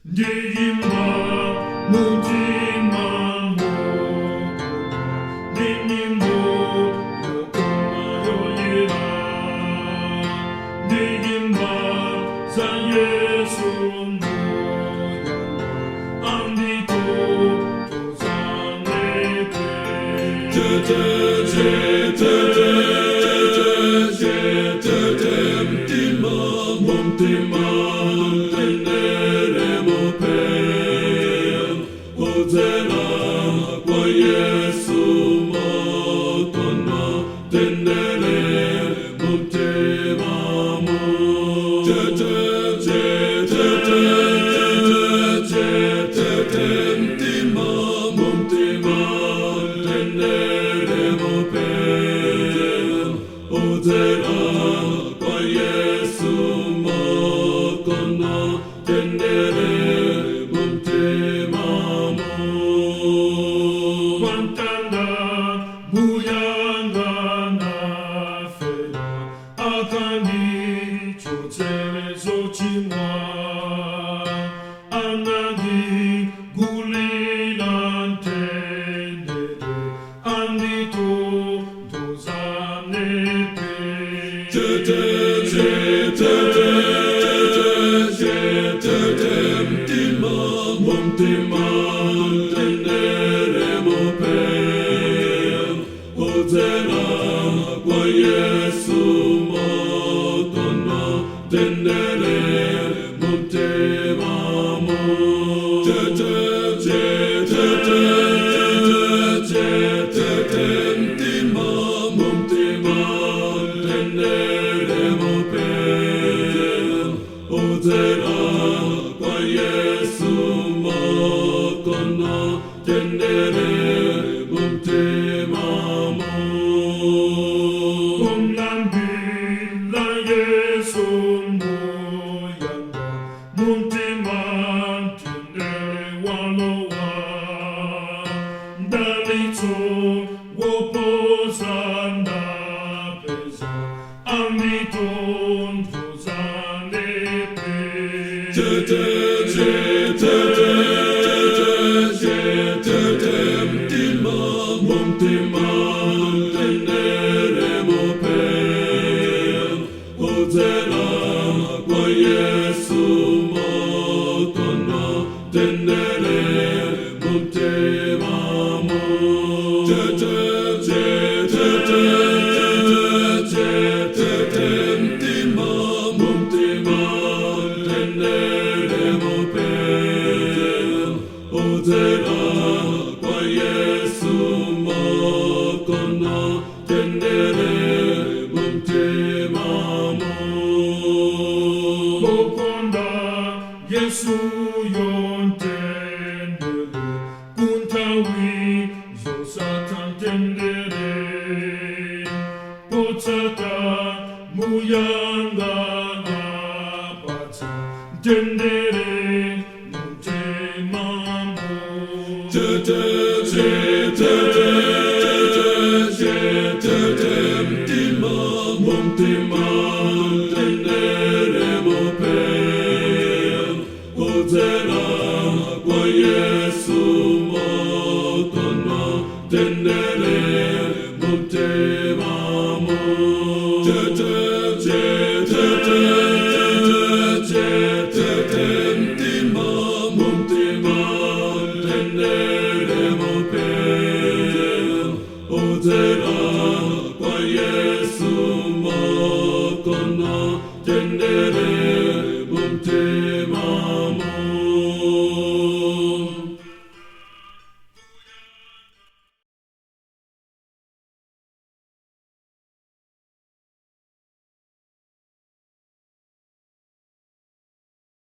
Ndiimba mumtima mokondwa ndi nyimbo yokoma yoyera. Ndiimba za Yesu Mbuyanga anditonthoza nepe. Chete, chete, chete, chete, mtima, mumtima, mtendere mupeza, kudzera kwa Yesu mokondwa, mtendere mumtima mu. Chete, chete, chete, chete, mtima, mumtima, mtendere mupeza, kudzera kwa Yesu mokondwa, mtendere mumtima mu. Pamtanda Mbuyanga anafera akandichotsera zochimwa anandigulira mtendere anditonthoza nepe. Chete, chete, chete, chete, mtima, mumtima, mtendere mupeza, kudzera kwa Yesu mokondwa, mtendere mumtima mu. Chete, chete, chete, chete, mtima, mumtima, mtendere mupeza, kudzera kwa Yesu mokondwa, mtendere mumtima mu. Kumlambila Yesu Mbuyanga mumtima mtendere walowa mdalitso woposa ndapeza anditonthoza nepe. Chete, chete, chete, chete, mtima, mumtima, mtendere mupeza, kudzera kwa Yesu mokondwa, mtendere mumtima mu. Chete, chete, chete, chete, mtima, mumtima, mtendere mupeza, kudzera kwa Yesu mokondwa, mtendere mumtima mu. Pokonda Yesu yo mtendere kunthawi zosatha mtendere potsata Mbuyanga apatsa mtendere mumtima mu. Chete, chete, chete, chete, mtima, mumtima, mtendere mupeza, kudzera kwa Yesu mokondwa, mtendere mumtima mu. Chete, chete, chete, chete, mtima, mumtima, mtendere mupeza, kudzera